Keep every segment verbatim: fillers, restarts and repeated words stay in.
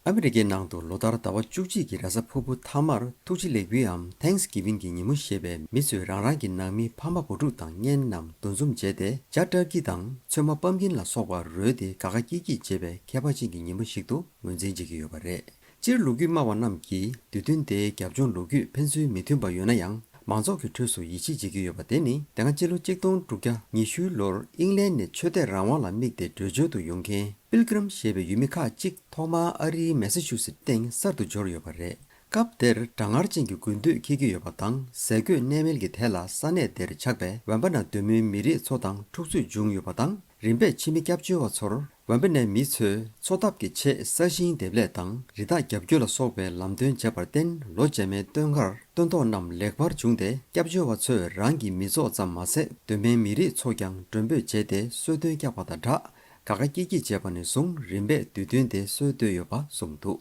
ཨ་མི་རི་ཀའི་ནང་དུ་ལོ་ལྟར་ཟླ་བ་བཅུ་གཅིག་གི་རེས་གཟའ་ཕུར་བུ་མཐའ་མར་ཐུགས་རྗེ་ལེགས་འབུལ་འམ་Thanksgiving གི་ཉིན་མོ་ཞེས་པའི་མི་ཚོས་རང་རང་གི་ནང་མི་ཕ་མ་བུ་ཕྲུག་དང་གཉེན་རྣམས་འདུ་འཛོམས་བྱས་ཏེ་ཇ་ཏར་ཀི་དང་ཚོད་མ་པམ་ཀིན་ལ་སོགས་པ་རོལ་ཏེ་དགའ་དགའ་སྐྱིད་སྐྱིད་བྱེད་པའི་ཁྱད་པར་ཅན་གྱི་ཉིན་མོ་ཞིག་ཏུ་ངོས་འཛིན་བྱེད་ཀྱི་ཡོད་པ་རེད། སྤྱིར་ལོ་རྒྱུས་སྨྲ་བ་རྣམས་ཀྱིས་དུས་སྟོན་དེའི་རྒྱབ་ལྗོངས་ལོ་རྒྱུས་ཕན་ཚུན་མི་མཐུན་པ་ཡོད་ན་ཡང་། མང་ཚོགས་ཀྱི་ཁྲོད་དུ་ཡིད་ཆེས་བྱེད་ཀྱི་ཡོད་པ་དེ་ནི་དེ་སྔ་སྤྱི་ལོ་གཅིག་སྟོང་དྲུག་བརྒྱ་ཉི་ཤུའི་ལོར་ཨིང་ལན་ནས་ཆོས་དད་རང་དབང་ལ་དམིགས་ཏེ་བྲོས་བྱོལ་དུ་ཡོང་མཁན་པིལ་ཀྲིམ་ཞེས་པའི་ཡུལ་མི་ཁག་ཅིག་ཐོག་མར་ཨ་རིའི་མེ་སི་ཆུ་སེ་སྟེང་གསར་དུ་འབྱོར་ཡོད་པ་རེད། སྐབས་དེར་གྲང་ངར་ཅན་གྱི་དགུན་དུས་འཁེལ་གྱི་ཡོད་པ་དང་ཟས་གོས་གནས་མལ་གྱི་ཐད་ལ་ས་གནས་དེར་ཆགས་པའི་ཝན་པ་ན་གདོད་མའི་མི་རིགས་ཚོ་དང་འཁྲུག་རྩོད་བྱུང་ཡོད་པ་དང་། རིམ་པས་ཕྱི་མི་སྐྱབས་བཅོལ་བ་ཚོར་ཝན་པེ་ནའི་མི་ཚོས་འཚོ་ཐབས་ཀྱི་ཆེད་ས་ཞིང་འདེབས་ལས་དང་རི་དྭགས་རྒྱབ་སྐྱོར་ལ་སོགས་པའི་ལམ་སྟོན་བྱས་པར་བརྟེན། ལོ་རྗེས་མའི་སྟོན་ཁར་སྟོན་ཐོག་རྣམས་ལེགས་པར་བྱུང་སྟེ། སྐྱབས་བཅོལ་བ་ཚོས་རང་གི་མི་ཚོགས་ཙམ་མ་ཟད་གདོད་མའི་མི་རིགས་ཚོ་ཀྱང་མགྲོན་འབོད་བྱས་ཏེ་གསོལ་སྟོན་བསྐྱངས་པ་དང་སྦྲགས། དགའ་དགའ་སྐྱིད་སྐྱིད་བྱས་པ་ནས་བཟུང་རིམ་པས་དུས་སྟོན་དེ་སྲོལ་བཏོད་ཡོད་པ་གསུངས་འདུག།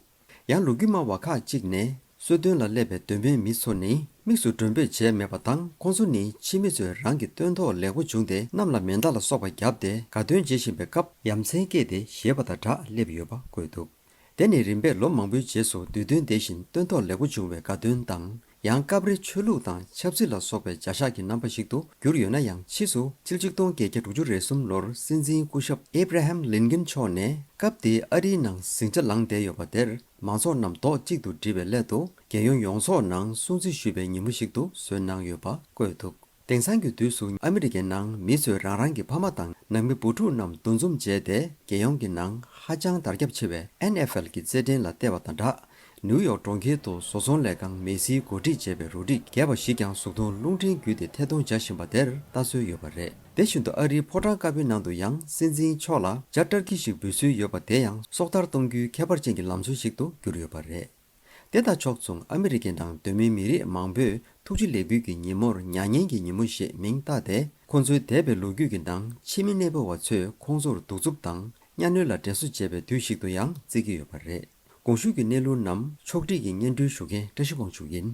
ཡང་ལོ་རྒྱུས་སྨྲ་བ་ཁག་ཅིག་ནས། གསོལ་སྟོན་ལ་སླེབས་པའི་གདོད་མའི་མི་ཚོ་ནི་དམིགས་སུ་མགྲོན་འབོད་བྱས་མེད་པ་དང་། ཁོང་ཚོ་ནི་ཕྱི་མི་ཚོས་རང་གི་སྟོན་ཐོག་ལེགས་པོ་བྱུང་སྟེ་གནམ་ལ་མེ་མདའ་ལ་སོགས་པ་བརྒྱབ་སྟེ་དགའ་སྟོན་བྱེད་བཞིན་པའི་སྐབས་ཡ་མཚན་སྐྱེས་ཏེ་ཞེས་པ་དང་སྦྲགས་སླེབས་ཡོད་པ་བཀོད་འདུག། དེ་ནི་རིམ་པས་ལོ་མང་པོའི་རྗེས་སུ་དུས་སྟོན་དེ་བཞིན་སྟོན་ཐོག་ལེགས་པོ་བྱུང་བའི་དགའ་སྟོན་དང་། ཡང་སྐབས་རེ་ཆོས་ལུགས་དང་ཆབ་སྲིད་ལ་སོགས་པའི་བྱ་གཞག་གི་རྣམ་པ་ཞིག་ཏུ་གྱུར་ཡོད་ན་ཡང་། ཕྱིས་སུ་ཕྱི་ལོ་གཅིག་སྟོང་བརྒྱད་བརྒྱ་དྲུག་ཅུ་རེ་གསུམ་ལོར་སྲིད་འཛིན་སྐུ་ཞབས་ཨེབ་ར་ཧམ་ལིན་ཀིན་མཆོག་ནས་སྐབས་དེའི་ཨ་རིའི་ནང་ཟིང་ཆ་ལངས་བསྡད་ཡོད་པ་དེར། མང་ཚོགས་རྣམས་རྡོག་གཅིག་ཏུ་སྒྲིལ་བའི་སླད་དུ། རྒྱལ་ཡོངས་ཡོངས་རྫོགས་ནང་སྲུང་བརྩི་ཞུས་པའི་ཉིན་མོ་ཞིག་ཏུ་བཟོས་གནང་ཡོད་པ་བཀོད་འདུག། དེང་སང་གི་དུས་སུ་ཨ་མི་རི་ཀའི་ནང་མི་ཚོས་རང་རང་གི་ཕ་མ་དང་ནང་མི་བུ་ཕྲུག་རྣམས་འདུ་འཛོམས་བྱས་ཏེ། རྒྱལ་ཡོངས་ཀྱི་ནང་ཧ་ཅང་དར་ཁྱབ་ཆེ་བའི་ཨེན་ཨེཕ་ཨེལ་གྱི་རྩེད་འགྲན་ལ་བལྟས་པ་དང་སྦྲགས། ནིའུ་ཡོག་གྲོང་ཁྱེར་དུ་བཟོ་ཚོང་ལས་ཁང་མེ་སིའི་འགོ་ཁྲིད་བྱས་པའི་རོ་ཌི་གེལ་པ་ཞིག་ཀྱང་གཟུགས་མཐོང་རླུང་འཕྲིན་བརྒྱུད་དེ་ཐད་གཏོང་བྱ་བཞིན་པ་དེར་ལྟ་ཚུལ་ཡོད་པ་རེད། དེ་བཞིན་དུ་ཨ་རིའི་ཕོ་བྲང་དཀར་པོའི་ནང་དུ་ཡང་སྲིད་འཛིན་མཆོག་ལ་ཇ་ཏར་ཀི་ཞིག་འབུལ་སྲོལ་ཡོད་པ་དེ་ཡང་སྲོག་ཐར་གཏོང་རྒྱུའི་ཁྱད་པར་ཅན་གྱི་ལམ་སྲོལ་ཞིག་ཏུ་གྱུར་ཡོད་པ་རེད། དེ་དང་ཕྱོགས་མཚུངས་ཨ་མི་རི་ཀའི་ནང་གདོད་མའི་མི་རིགས་མང་པོས་ཐུགས་རྗེ་ལེགས་འབུལ་གྱི་ཉིན་མོར་མྱ་ངན་གྱི་ཉིན་མོ་ཞེས་མིང་བཏགས་ཏེ། ཁོང་ཚོའི་འདས་པའི་ལོ་རྒྱུས་ཀྱི་ནང་ཕྱི་མི་གནས་སྤོ་བ་ཚོས་ཁོང་ཚོར་གདུག་རྩུབ་དང་གཉའ་གནོན་ལ་དྲན་གསོ་བྱེད་པའི་དུས་ཤིག་ཏུ་ཡང་བརྩི་གི་ཡོད་པ་རེད། གོང་ཞུས་ཀྱི་གནས་ལུགས་རྣམས་ཕྱོགས་སྒྲིག་གིས་སྙན་སྒྲོན་ཞུ་མཁན་བཀྲ་ཤིས་དབང་ཕྱུག་ཡིན།